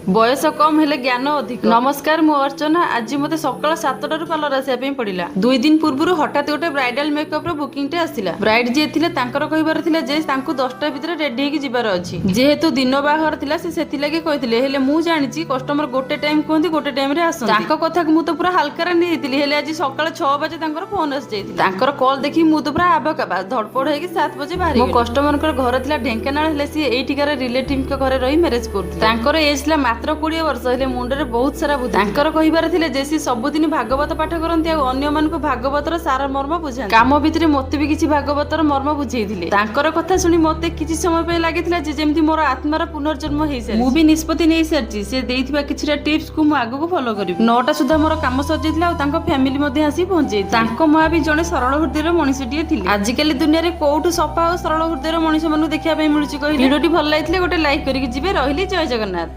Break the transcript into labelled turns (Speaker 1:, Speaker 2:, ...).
Speaker 1: ବୟସ କମ୍ ହେଲେ ଜ୍ଞାନ ଅଧିକ। ନମସ୍କାର, ମୁଁ ଅର୍ଚ୍ଚନା। ଆଜି ମତେ ସକାଳ 7ଟାରୁ ପାର୍ଲର ଆସିବା ପାଇଁ ପଡିଲା। 2 ଦିନ ପୂର୍ବରୁ ହଠାତ୍ ଗୋଟେ ବ୍ରାଇଡାଲ ମେକଅପ ର ବୁକିଂ ଟେ ଆସିଲା। ବ୍ରାଇଡ ଯିଏ ଥିଲେ, ତାଙ୍କର କହିବାର ଥିଲା ଯେ ତାଙ୍କୁ 10ଟା ଭିତରେ ରେଡି ହେଇକି ଯିବାର ଅଛି। ଯେହେତୁ ଦିନ ବାହାଘର ଥିଲା, ସେ ସେଥିଲାଗି କହିଥିଲେ। ହେଲେ ମୁଁ ଜାଣିଛି, କଷ୍ଟମର ଗୋଟେ ଟାଇମ କୁହନ୍ତି, ଗୋଟେ ଟାଇମରେ ଆସନ୍ତି। ତାଙ୍କ କଥାକୁ ମୁଁ ତ ପୁରା ହାଲକାରେ ନେଇଯାଇଥିଲି। ହେଲେ ଆଜି ସକାଳ 6 ବାଜେ ତାଙ୍କର ଫୋନ ଆସିଯାଇଥିଲା। ତାଙ୍କର କଲ୍ ଦେଖି ମୁଁ ତ ପୁରା ଆବାକାବା, ଧଡ଼ପଡ଼ ହେଇକି 7 ବଜେ ବାହାରି। ମୋ କଷ୍ଟମରଙ୍କର ଘର ଥିଲା ଢେଙ୍କାନାଳ, ହେଲେ ସିଏ ଏଇଠିକାର ରିଲେଟିଭଙ୍କ ଘରେ ରହି ମ୍ୟାରେଜ କରୁଥିଲେ। ତାଙ୍କର ଏଜ୍ ଥିଲା ମାତ୍ର 20 ବର୍ଷ, ହେଲେ ମୁଣ୍ଡରେ ବହୁତ ସାରା ବୁଦ୍ଧି। ତାଙ୍କର କହିବାର ଥିଲେ ଯେ ସେ ସବୁଦିନ ଭାଗବତ ପାଠ କରନ୍ତି ଆଉ ଅନ୍ୟମାନଙ୍କୁ ଭାଗବତର ସାର ମର୍ମ ବୁଝାନ୍ତି। କାମ ଭିତରେ ମତେ ବି କିଛି ଭାଗବତର ମର୍ମ ବୁଝେଇଥିଲେ। ତାଙ୍କର କଥା ଶୁଣି ମତେ କିଛି ସମୟ ପାଇଁ ଲାଗିଥିଲା ଯେ ଯେମିତି ମୋର ଆତ୍ମାର ପୁନର୍ଜନ୍ମ ହେଇସାରିଛି। ମୁଁ ବି ନିଷ୍ପତ୍ତି ନେଇସାରିଛି, ସେ ଦେଇଥିବା କିଛିଟା ଟିପ୍ସ କୁ ମୁଁ ଆଗକୁ ଫଲୋ କରିବି। 9ଟା ସୁଦ୍ଧା ମୋର କାମ ସରିଯାଇଥିଲା ଆଉ ତାଙ୍କ ଫ୍ୟାମିଲି ମଧ୍ୟ ଆସି ପହଞ୍ଚିଯାଇଥିଲେ। ତାଙ୍କ ମା ବି ଜଣେ ସରଳ ହୃଦୟର ମଣିଷଟିଏ ଥିଲେ। ଆଜିକାଲି ଦୁନିଆରେ କୋଉଠୁ ସଫା ଆଉ ସରଳ ହୃଦୟର ମଣିଷ ମାନଙ୍କୁ ଦେଖିବା ପାଇଁ ମିଳୁଛି କହିଲେ? ଭିଡିଓଟି ଭଲ ଲାଗିଥିଲେ ଗୋଟେ ଲାଇକ୍ କରିକି ଯିବେ। ରହିଲି, ଜୟ ଜଗନ୍ନାଥ।